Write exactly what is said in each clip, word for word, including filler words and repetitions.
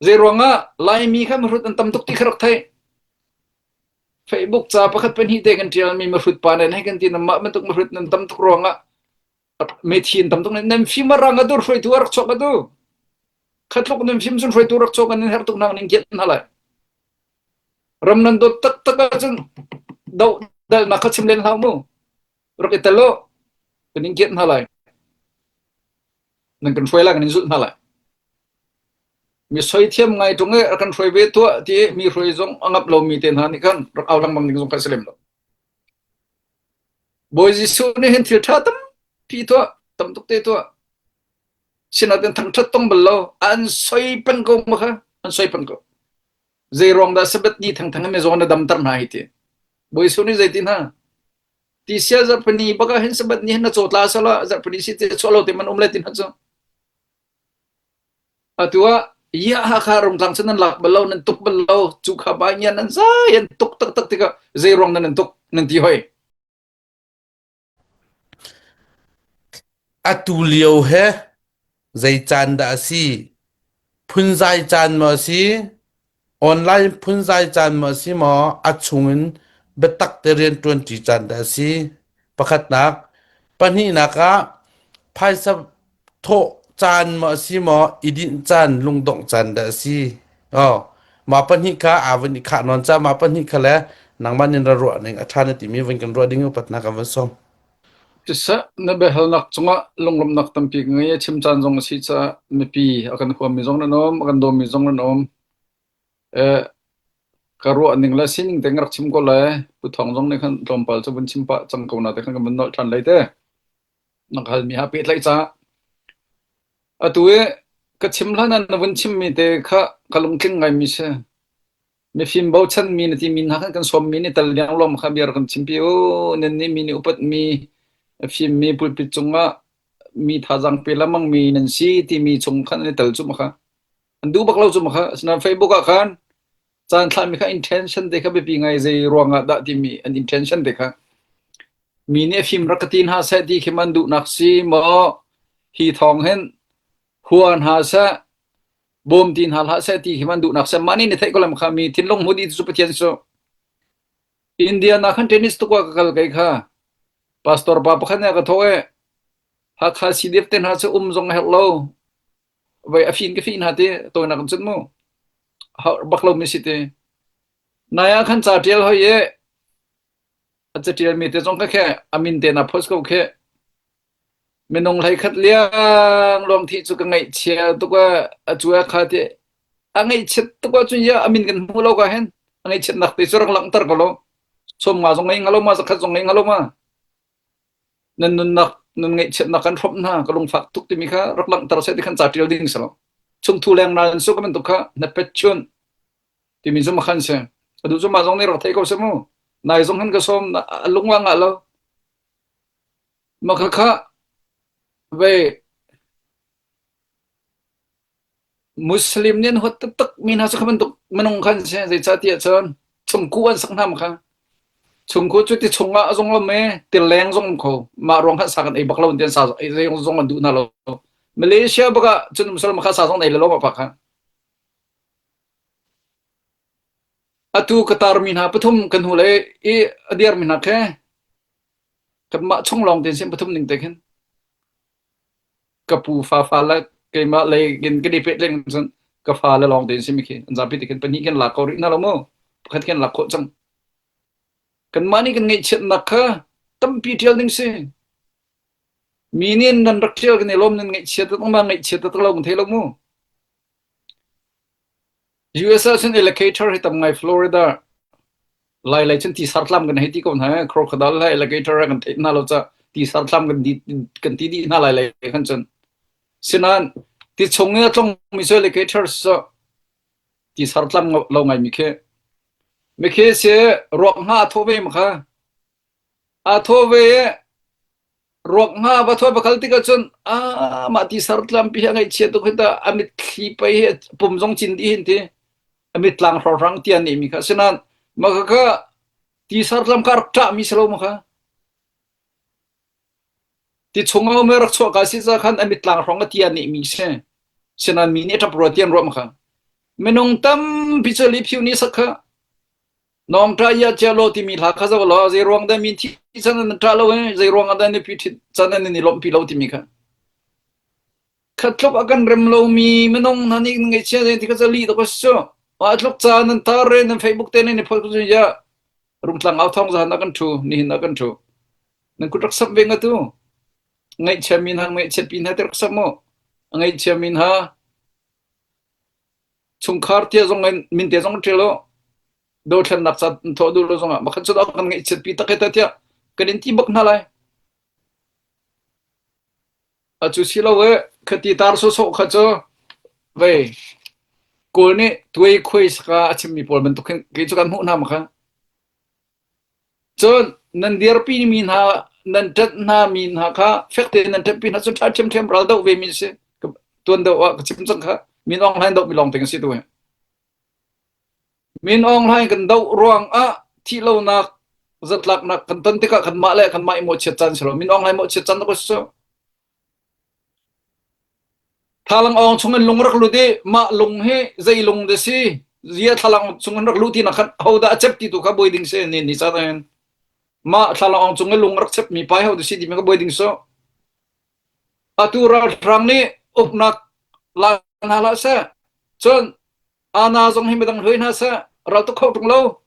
Zei ruangah Laimi kha mihrut an tam tuk ti kha rak theih. Facebook ca pakhat pahnih te kan ṭialmi mihrut pa nen hei kan ti, nanmah bantuk mihrut nan tam tuk ruangah mithi an tam tuk nen, nan fim a rang a dur hruaitu a rak chuak a tu. Khatluk nan fim cun hruaitu rak chuak a nan herh tuk hna, nan kiat hna lai. Ram nan dawt taktak ahcun doh dalnak kha chim len hlah mu. Rak i tel law, kan in kiat hna lai. Nan kan hruai lai, kan in zulh hna lai. Mi soi thiam ngai ṭung i rak kan hruai ve tuah ti i mi hruai zong a ngap lomi te hna nih khan rak au lengmang ding zong kha si lem lo. Bawi Jesuh nih hin thil ṭha tampi tuah, tam tuk te tuah. Sinain thangṭhat tong bal lo, an soi peng ko ma kha, an soi peng ko. Zei ruang dah Sabbath ni thangthang in mizaw na damter hna hi ti. Bawi Jesuh nih zei ti hna? Ti sia zarhpini bak ah hin Sabbath ni hin na caw tla sal ah, zarhpini si te chuah lo te man um le ti hna cu. Atu ah, ya ha kha rung tlang cun nan lak bal lo, nan tuk bal lo, cu kha ba ngian nan zai, an tuk taktak tikah zei ruang nan, nan tuk, nan ti hoi. Atu lio he zei caan dah a si? Phunzai caan maw a si? Online phunzai caan maw a si maw? A chungin biatak te rian ṭuanṭi caan dah a si? Pakhatnak, pahnihnak ah phaisa thawh caan maw a si maw? I dinh caan, lungdongh caan dah a si? Aw, mah pahnih kha aa van i khah nawn ca, mah pahnih kha le nangmah nin ra ruah ning, a ṭha na timi van kan ruah ding, upatnak kan van sawm. Cucaah na biahalnak cungah lunglawmhnak tampi ka ngei, a chim caan zong a si caah mipi a kan huammi zong nan um, a kan dawmmi zong nan um. Eh, ka ruah ning le sining tein rak chim ko le, Pu Thawng zong nih khan tlawmpal cu vun chim pah cang ko nain te khan kan vun nolh ṭhan lai te. Na ka halmi ha pehtlaih caah. Atu i ka chim hlan ah na vun chimmi te kha ka lungtling ngaimi si. Mifim bochanmi na timi hna khan kan sawmmi nih tel liang lawm kha bia kan chimpi u. Nannih mi nih upatmi, a fimmi pulpit cungah mi thazaang pe lamangmi nan si timi chung khan an i tel cu ma kha. An duh bak lo cu ma kha. Asinain Facebook ah khan caan thlahmi kha intention te kha biapi ngai, zei ruangah dah timi an intention te kha. Mi nih a fim rak ka ti hna seh ti khi man duhnak si maw? Hi thawng hin hua hna seh, bawm ti hna hlah seh ti khi man duhnak si. Mah nih na theih ko lam kha, mi thinlung hmu dih cu Pathian su. India na khan tennis tuk ah ka kal kei kha. Pastor pa pakhat nih a ka thawh i, Hakha C D F te hna cu um zong a herh lo. Vai a fin ka fih hna ti, tawinak an cun mu. Hau bak lo mi si ti. Naya khan ca ṭial hoi i, a caṭialmi te zong kha khi a min te na post ko khi. Minung hleikhat liang luang thih cu ka ngaihchia tuk ah a cu a kha ti. A ngaihchiat tuk ah cun ya a min kan hmuh lo ka hen. A ngaihchiatnak te cu rak langhter ko lo. Sawmnga zong ngei hnga lo ma, zakhat zong ngei hnga lo ma. Nan nunnak, nan ngaihchiatnak kan hrawmh hna, ka lungfak tuk timi kha rak langhter seh ti khan ca ṭial ding si lo. Chung thu leng nain su ka bantuk kha na pet chun timi cu makhan si. A duh cu mah zong nih rak thei ko si mu. Nai zong hin ka sawm, a lung ah ngah lo. Makha kha vei Muslim nih an huat taktak mi hna cu kha bantuk minung khan si, zeicahtiah cun chungkuh an sak hna makha. Chungkuh cu ti chungah a zong um i ti leng zong um kho. Mah ruang khan sa kan ei bak lo, an ti an sa zong, ei zong an duh hna lo. Malaysia bak ah cun um sal makha sa zong an ei lo mah pa kha. Atu ka tarmi hna pathum kan hmu le i a dirmi hna khe kanmah chung lawng tein sin pathum ning te khin. Ka pu fa fa le keimah lei in ka dih peh teng cun ka fa le lawng tein sin mi khi an zapi te khin pahnih khin lak ko rih hna lo mu. Pakhat khin lak khawh cang. Kanmah nih kan ngaihchiatnak kha tampi ṭial ding si. Mi nih nan rak ṭial kan i lawm, nan ngaihchiat tak ma, ngaihchiat tak lo kan thei lo mu. U S ah cun alligator hi tam ngai, Florida. Lai lai cun tisar tlam kan hei ti ko hna, crocodile he alligator he kan theih hna lo caah tisar tlam kan ti, kan ti dih hna lai lai khan cun. Sinain ti chung i a tlong mi cu alligator cu tisar tlam lo ngai mi khi. Mi khi si ruak hnga a thawh ve ma kha. A thawh ve i ruak hnga va thawh va kal tikah cun, a mah tisar tlampi hi a ngaihchia tuk hi ta, a mitthli pei hi pum zong cin dih hin ti, a mit tlang hrawnghrang tiah a nehmi kha. Sinain mah kha kha tisar tlam kha a rak ṭahmi si lo ma kha. Ti chung a um i rak chuah ka si caah khan a mit tlang hrawng a tiah a nehmi si. Sinain mi nih a ṭap rua tiah an ruah ma kha. Minung tampi cu liphiu ni sak kha. Nawngṭah ia cia law timi hla kha zoh law, zei ruang dah min thi can an ṭah lo, eh, zei ruang dah nipi thi can an i lawmhpi lo timi kha. Kha tluk a kan rem lomi minung hna nih kan ngaihchia zei ti kha cali tuk a si cu. Mah tluk ca nan tar re, nan Facebook te nih ni phawt cu ia. Rumtlang au thawng zan a kan ṭhu, nihin a kan ṭhu. Nan kut rak samh ve nga tu. Ngaihchia mi hna, ngaihchia pi hna te rak samh maw? A ngaihchia mi hna chungkhar tiah zong in min te zong ṭial lo. Dothlennak ca an thawh duh lo zongah, makhat cu dah kan ngaihchiatpi tak he ta tiah kan in ti bak hna lai. A cu si lo, eh, khati tar sawsawh kha cu, vei, Kawl nih tuai khuai saka a chimmi pawl bantuk khin kei cu kan hmuh hna ma kha. Cun nan dirpi mi hna, nan ṭanh hna mi hna kha, fek te nan ṭanhpi hna cun ṭha ṭhiamṭhiam ral doh ve mi si. Tuan doh ah ka chim cang kha, min awng hlain doh mi lawng teng a si tu. Min awng hlain kan doh ruang ah thih lonak, zatlaknak kan ton tikah kanmah le kanmah i mawhchiat caan si lo. Min awng hlain mawhchiat caan tuk a si cu. Thalang awng chung in lung rak lut i, mah lung hi zei lung dah si? Zia thalang chung in rak lut tinak khan ho dah a cep ti tu kha buai ding si, ni, ni ca ta hin. Mah thalang awng chung in lung rak cep mi pai ho dah si timi kha buai ding si. Atu ralhrang nih uknak la hna hlah seh. Cun ana zong hi midang hluai hna seh, ral tuk kho ṭung lo.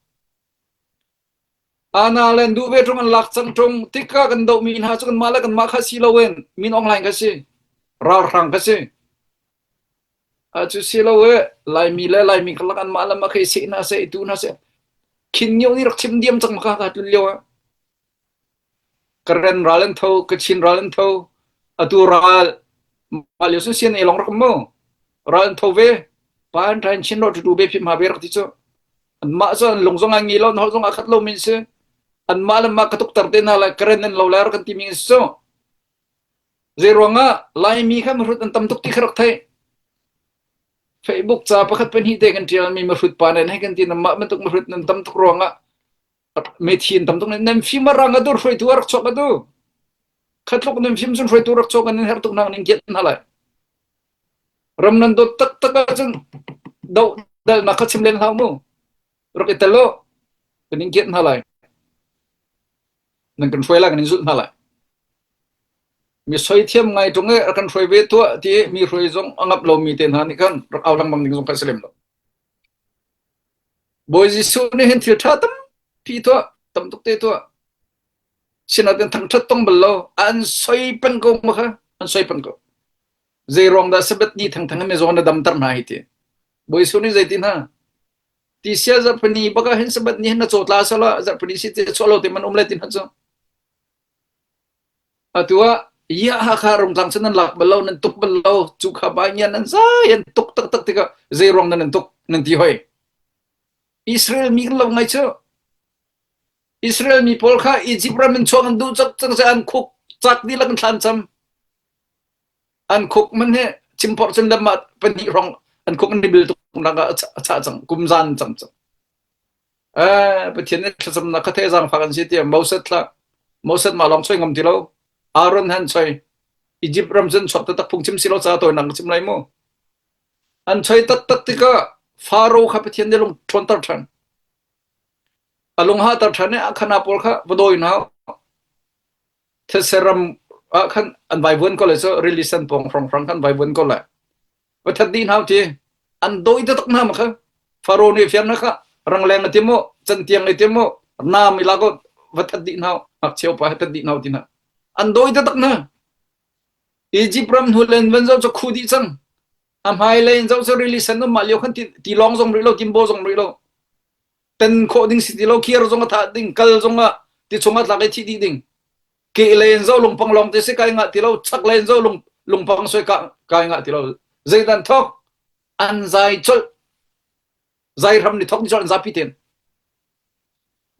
Ana len duh ve ṭung an lak cang ṭung tikah kan dohmi hna cu kanmah le kanmah kha si loin min awng hlain kha si, ralhrang kha si. A cu si lo eh, Laimi le Laimi karlak anmah le anmah kha i seh hna seh, i tu hna seh. Khin nio nih rak chim diam cang maka ka tlun lio ah. Karen ral an tho, Kachin ral an tho, atu ral mah lio sun sian ei lawng rak maw? Ral an tho ve, pa an ṭha in Chin rawh ṭuṭu ve phim ha ve rak ti cu. Anmah cu an lung zong a ngi lo, an holh zong a khat lo min si. Anmah le anmah ka tukter te hna lai, Karen an lo lai rak kan ti mi an si cu. Zei ruangah Laimi kha mihrut an tam tuk ti kha rak theih. Facebook ca pakhat pahnih te kan ṭialmi mihrut pa nen hei kan ti, nanmah bantuk mihrut nan tam tuk ruangah methi an tam tuk nen, nan fim a rang a dur hruaitu a rak chuak a tu. Khatluk nan fim cun hruaitu rak chuak a nan herh tuk hna, nan kiat hna lai. Ram nan dot taktak ahcun doh dalnak kha chim len hlah mu. Rak i tel law, kan in kiat hna lai. Nan kan hruai lai, kan in zulh hna lai. Mi soi thiam ngai ṭung eh, rak kan hruai ve tuah, ti mi hruai zong a ngap lomi te hna nih khan rak au langbang ding zong kha si lem lo. Bawi Jesuh nih hin thil ṭha tampi tuah, tam tuk te tuah. Sinain thangṭhat tong bal lo, an soi peng ko ma kha, an soi peng ko. Zei ruang dah Sabbath ni thangthang in mi zong na damter hna hi ti. Bawi Jesuh nih zei ti hna? Ti sia zarhpini bak ah hin Sabbath ni hin na caw tla sala, zarhpini si ti chuah lo te man um le ti hna cu. Atu ah, ia Hakha rumtlang cu nan lak bal lo, nan tuk bal lo, cu kha bai ngian nan zai an tuk taktak tikah zei ruang nan, nan tuk, nan ti hoi. Israel mi kan lo ngai cu. Israel mi pawl kha Egypt ram in chuak an duh cak cang si an khuk cak dihlak an thlan cam. An khuk man hi chimphorh cun lam ah pahnih hrawng an khuk an i bil tuk nak ah a chah, a chah cang, kum zan cang cang. Eh, Pathian nih thlacamnak kha thei zaangfak an si tiah Moses thla, Moses mah lawng choi ngam ti lo. Aaron han choi. Egypt ram cun chuak taktak phungchim si lo caah tawinak chim lai mu. An choi taktak tikah Faro kha Pathian nih lung ṭhawnter ṭhan. A lung hahter ṭhan i a khan a pawl kha va dawi hna. Thetse ram ah khan an vaivuan ko le cu, rili san pawng hrawnghrang khan vaivuan ko le. Va that dih hna u ti. An dawi taktak hna ma kha. Faro nih a fian hna kha. Rangleng a ti maw, cantiang a ti maw, nam i lak u, va that dih hna u. Ngakchia upa he that dih hna u ti hna. An dawi taktak hna. Egypt ram hnu le an van zoh cu khu dih cang. A hmai le an zoh cu rili san um mah lio khan ti, ti lawng zong rih lo, timbaw zong rih lo. Ten khawh ding si ti lo, kir zong a thah ding, kal zong ah ti chungah tlak i thih dih ding. Keh le an zoh lungpang lawng te si kai ngah ti lo, chak le an zoh lung, lungpang soi ka, kai ngah ti lo. Zeidan thawk an zai colh, zai hram ni thawk ni colh an zapi ten.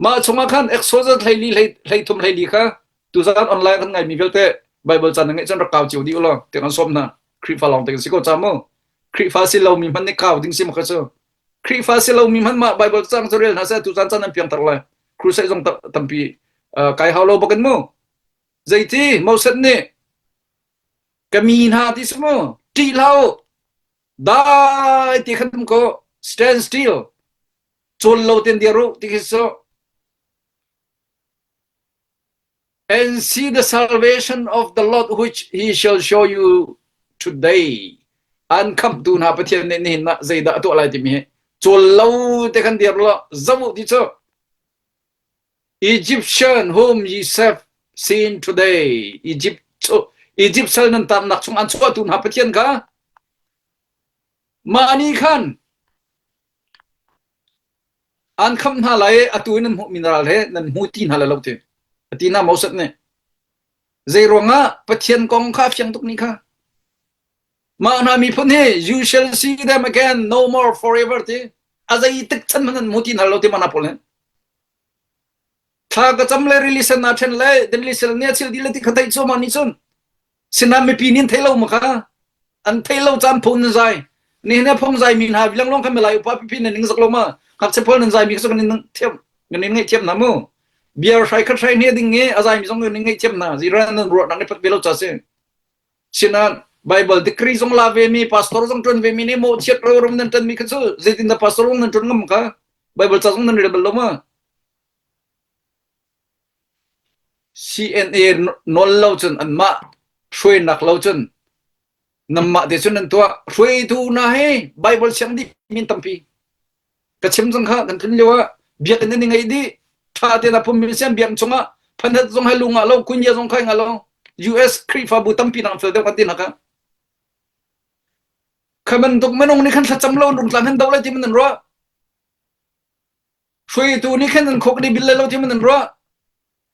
Mah chungah khan Exodus hleili, hlei, hleithum hleili kha, tuzan online kan ngaimi vialte Bible caan a ngeih cun rak kau cio dih u law, tiang an sawm hna. Khrihfa lawng tein si ko ca mu. Khrihfa si lomi hmanh nih kau ding si maw kha cu. Khrihfa si lomi hmanh mah Bible cang cu rel hna seh, tuzan caan an piangthar lai. Crusade zong ta-, tampi, ah, kai hau lo bak in mu. Zeiti, Moses nih, ka mi hna ti si mu. Ṭih hlah u. Dai ti khan um ko. Stand still. Cawl lo ten dir uh, ti khi so. And see the salvation of the Lord, which he shall show you today. An khamhtu hna Pathian nih nihin ah zeidah a tuah lai timi hi cawl lo te khan dir law, zoh uh ti cu. Egyptian whom ye have seen today. Egypt, Egypt sal nan tannak chung an chuahtu hna Pathian kha mah nih khan an khamh hna lai, atu in nan hmuhmi ral he nan hmu ti hna lai lo ti, a ti hna Moses nih. Zeiruangah Pathian kong kha a fiang tuk nih kha. Mah hna miphun hi, you shall see them again, no more forever ti. A zeitik chan hmanh nan hmu ti hna lai lo ti mah hna pawl hi. Thla ka cam le rili sen na ṭhen le, rili sen nih a chil dih le ti kha theih cu mah nih cun. Sinain mipi nih an thei lo ma kha. An thei lo caan phung nan zai. Nihin a phung zai mi hna vilang lawng kha milai upa pipi nan ning zak lo ma. Ngakchia pawl nan zai mi kha cu kan in thiam, kan in ngaih thiam hna mu. Bia hrai khat hrai hnih ding nge a zai mi zong kan in ngaih thiam hna. Ziran nan ruahnak nih phat ve lo ca si. Sinain Bible degree zong la ve mi, pastor zong ṭuan ve mi nih mawh chiat ro ram nan ṭan mi kha cu, zeitindah pastor zong nan ṭuan ngam kha? Bible ca zong nan rel bal lo ma. C N A nawl lo cun, anmah hruainak lo cun, nanmah te cun nan tuah. Hruaitu hna hi Bible siang dih min tampi. Ka chim zong kha kan tlun lio ah biakinn an i ngeih dih. Ṭha tein a pum mi sian biakinn chungah phanhat zong hai lu ngah lo, kunya zong khai ngah lo. U S Khrihfabu tampi nak fel deuh kan ti hna kha. Kha bantuk minung nih khan thlacam lo, rungtlang hin doh lai ti man an ruah. Hruaitu nih khan an khawk dih bil lai lo ti man an ruah.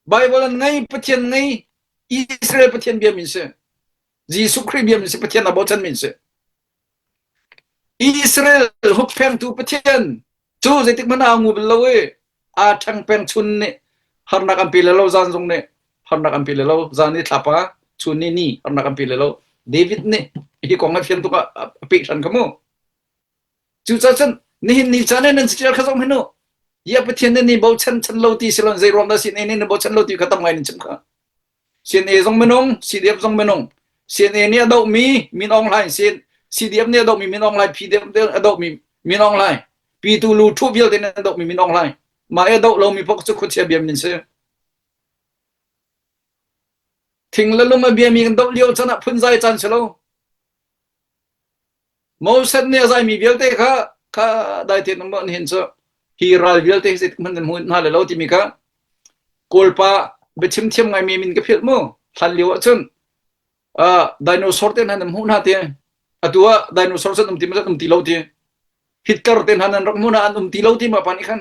Bible an ngei, Pathian ngei, Israel Pathian bia min si. Jesuh Khrih bia min si, Pathian a bochan min si. Israel hupphengtu Pathian cu zeitik hmanh ah a ngu bal lo i, aa ṭhang peng chun nih harnak an pe le lo, zan zong nih harnak an pe le lo, zan nih thlapa, chun nih ni harnak an pe le lo. David nih hi kong a fian tuk ah a peh ṭhan kha mu. Cucaah cun nihin ni caan in nan si ṭial kha zoh hmanh u. Hi a Pathian nih ni bochan chan lo ti si lo, zeiruang dah C N A nih na bochan lo ti kha tam ngai nan chim kha. C N A zong minung, C D F zong minung. C N A nih a dohmi Min Aung Hlaing, C N, C D F nih a dohmi Min Aung Hlaing, P D F nih a dohmi Min Aung Hlaing. Pitu lu ṭhu vialte nih a dohmi Min Aung Hlaing. Mah i a doh lomi paoh cu khuachia bia min si. Thing le lung a biami kan doh lio caan ah phunzai caan si lo. Moses nih a zaimi vialte kha, kha daite nan mah nihin cu hi ral vialte hi zeitik hmanh nan hmu hna lai lo timi kha Kawlpa biachim thiam ngaimi min ka philh mu. Hlan lio ahcun, ah, dinosaur te hna nan hmuh hna ti. Atu ah dinosaur cun um ti maw, um ti lo ti. Hitler te hna nan rak hmuh hna, an um ti lo ti mah pa nih khan.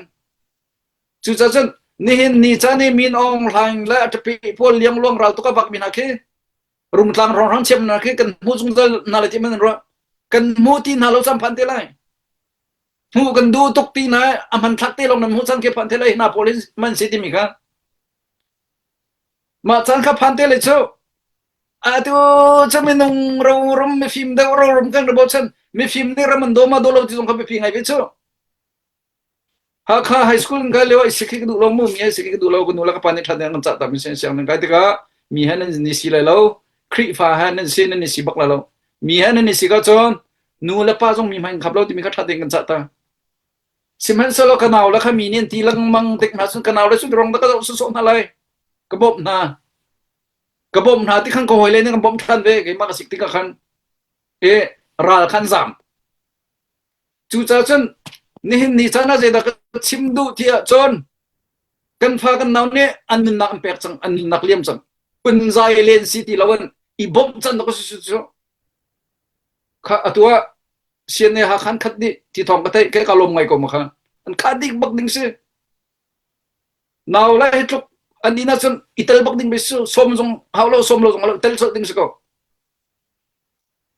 Cucaah cun nihin ni caan i Min Aung Hlaing le a ṭapi pawl liangluang ral tuk a vakmi hna khi, rungtlang hrawnghrang thiam hna khi kan hmuh zungzal hna lai ti man an ruah. Kan hmuh ti hna lo caan phan te lai. Hmuh kan duh tuk ti hna, a hmanthlak te lawng nan hmuh caan khi phan te lai, hna pawl in man si timi kha. Mah caan kha phan te lai cu. Atu cu minung rorum, mifim deuh rorum kan rak bochan. Mifim nih ram an dawm ah dawh lo ti zong kha biapi ngai ve cu. Hakha High School in kai lio, i sikhi ka duh lo mu, mi i sikhi ka duh lo, ka nu le ka pa nih ṭha tein kan cah ta, mi siang siang nan kai tikah, mi he nan i si lai lo, Khrihfa he nan si, nan i si bak lai lo. Mi he nan i si ka cun, nu le pa zong mi hmai an khap lo timi kha ṭha tein kan cah ta. Sihmanhsehlaw ka nau le kha mi nih an ti lengmang tik hna cun, ka nau le cun rong dah ka zoh sawsawh hna lai. Ka bawmh hna. Ka bawmh hna ti khan ka hawile nih kan bawmh ṭhan ve, keimah ka sik tikah khan. E, ral khan zam. Cucaah cun nihin ni caan ah zeidah ka chim duh ti ahcun kan fa kan nau nih an nunnak an pek cang, an nunnak liam cang. Phunzai len si ti lo in i bawmh can tuk a si cu. Kha atu ah C N A ha khan khat dih ti thawng ka theih, kei ka lawm ngai ko ma kha. An kha dik bak ding si. Nau le hi tluk an inn ahcun i tel bak ding bik si, sawm zong hau lo, sawm lo zong hau lo, tel colh ding si ko.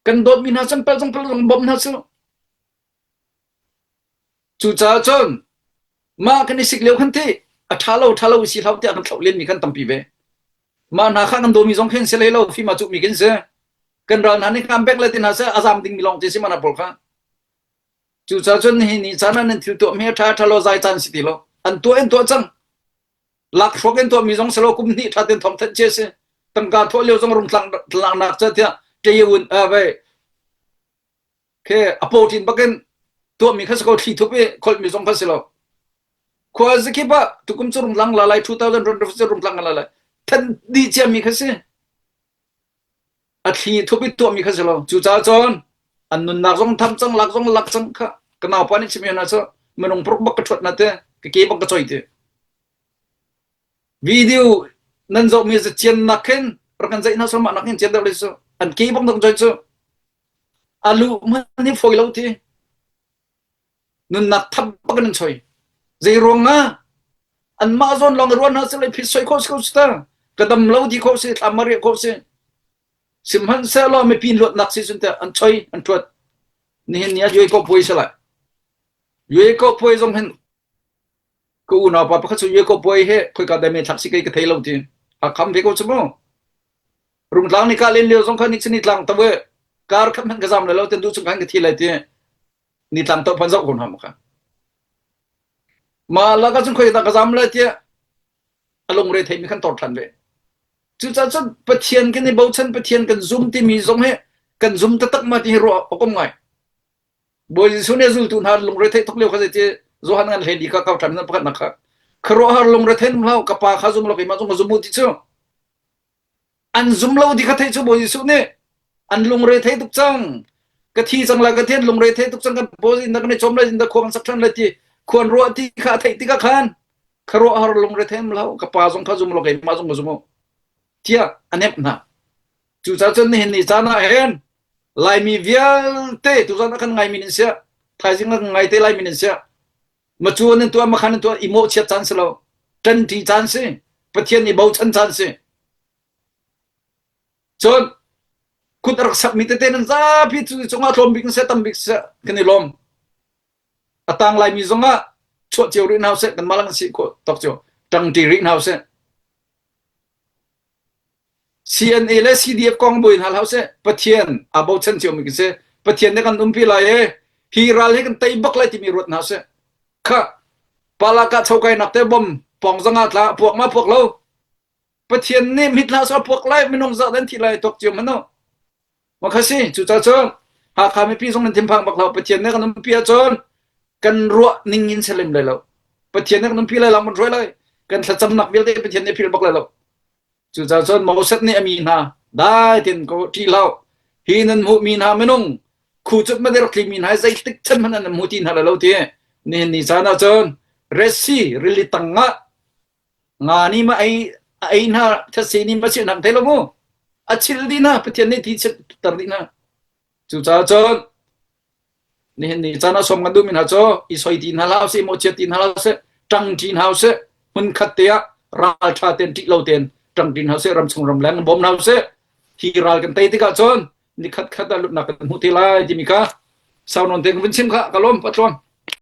Kan dawtmi hna cun pel zong pel zong bawmh hna cu. Cucaah cun mah kan i sik lio khan ti, a ṭha lo, ṭha lo i si hlah tiah kan thlauh lenmi kan tampi ve. Mah hna kha kan dawmi zong khin si lai lo, fim a cuhmi kan si. Kan ral hna nih kan bek le ti hna si, a zam dingmi lawng te si mah hna pawl kha. Cucaah cun nihin ni caan ah nan thil tuahmi a ṭha, ṭha lo zai caan si ti lo. An tuah, an tuah cang. Lak hrawk in tuahmi zong si lo, kum hnih ṭha tein thawngthan cia si. Tangka thuah lio zong rungtlang, tlangnak ca tiah, ṭe un, a, vai. Khi a pawṭin bakin tuahmi kha si ko, thli thup i kholhmi zong kha si lo. Khua zakip ah tukum cu rung tlang lalai, two thousand twenty-four cu rung tlang lalai. Than dih ciami kha si. A thli thup i tuahmi kha si lo. Cucaah cun an nunnak zong tham cang, lak zong lak cang kha. Ka naupa nih chimmi hna cu minung paruk bak ka ṭhuat hna te, ka ke bak ka coi te. Video nan zohmi zacian nak khin rak kan zeih hna, sawmah nak khin cian deuh le cu an ke bak dong coi cu. A luh hmanh hi fawi lo ti. Nunnak tham bak an choi. Zei ruangah anmah zawn lawng ruah hna si le, phit soi khawh si ko si ta. Ka dam lo ti khawh si, thlam a riah khawh si. Sihmanhsehlaw mipi luatnak si cun te an choi, an ṭuat. Nihin ni ah Yue Kawh Puai si lai. Yue Kawh Puai zong hin ka unaupa pakhat cu Yue Kawh Puai he khoika dai me thlak si kei ka thei lo ti. A kham ve ko cu maw? Rungtlang ni kah len lio zong kha ni cun ni tlang to ve. Kar khat hmanh ka zam lai lo, ten duh chung khan ka thi lai ti. Ni tlang to phan zoh ko hna maw kha. Mah lak ah cun khoika ka zam lai tiah a lungre theimi khan tor ṭhan ve. Cucaah cun Pathian kan i bochan, Pathian kan zum timi zong he kan zum taktak mah ti hi ruah a kom ngai. Bawi Jesuh nih a zultu hna lungre theih tuk lio kha zei ti, Johan ngan hleili kha kau ṭhan pakhat nak kha. Khuaruahhar lungre thei hlah u, ka Pa kha zum lo, keimah zong ka zum u ti cu. An zum lo ti kha theih cu Bawi Jesuh nih an lungre thei tuk cang. Ka thi cang lai, ka thi an lungre thei tuk cang, kan paw zin dah kan i cawm lai, zin dah khua kan sak ṭhan lai ti, khuan ruah ti kha a theih tikah khan, khuaruahhar lungre thei hlah u, ka Pa zong kha zum lo, keimah zong ka zum u, tiah a nemh hna. Cucaah cun nihin ni caan ah hin Laimi vialte, tuzan a kan ngaimi nih siah, thaizing a kan ngaite Laimi nih siah, macuan in tuah, makhan in tuah, i mawhchiat caan si lo, ṭanṭi caan si, Pathian i bochan caan si. Cun kut a rak sakmi tete nan zapi cu cungah tlawm bik seh, tam bik seh, kan i lawm. A tang Laimi zongah chuah cio rih hna u seh, kanmah lang kan si khawh tawk cio, ṭangṭi rih hna u seh. C N A le C D F kong buai hna hlah u seh, Pathian a bochan cio mi kan si, Pathian nih kan umpi lai e, hi ral hi kan tei bak lai timi ruat hna u seh. Kha, palaka chokainak te bom pawng zanga tla puak ma puak lo. Pathian nih mithla sa puak lai, minung zah dan thih lai tawk cio hmanh u. Mah kha si, cucaah cun Hakha mipi zong nan thinphang bak hlah. Pathian nih kan umpi ahcun kan ruah ning in si lem lai lo. Pathian nih kan umpi lai, lam kan hruai lai. Kan thlacamnak vialte Pathian nih a philh bak lai lo. Cucaah cun Moses nih a mi hna dai tein ko ṭih hlah. Hi nan hmuhmi hna minung, khucut madir tlimi hna hi zeitik chan hmanh an hmu ti hna lai lo ti. Nihin ni caan ahcun Red Sea rili tangah nga ni mah ei, a ei hna, thetse ni mah chilh hna thei lo mu. A chilh dih hna, Pathian nih ti chilh ter dih hna. Cucaah cun nihin ni caan ah sawm kan duhmi hna cu i soi ti hna hlah u sih, i mawhchiat ti hna hlah u sih, ṭangṭi hna u sih, hmunkhat te ah ralṭha tein ṭih lo tein ṭangṭi hna u sih, ramchung ramleng bawm hna u sih. Hi ral kan tei tikah cun nikhat khat ah lutnak kan hmuh te lai timi kha sau nawn tein kan vun chim kha ka lawm, patluan.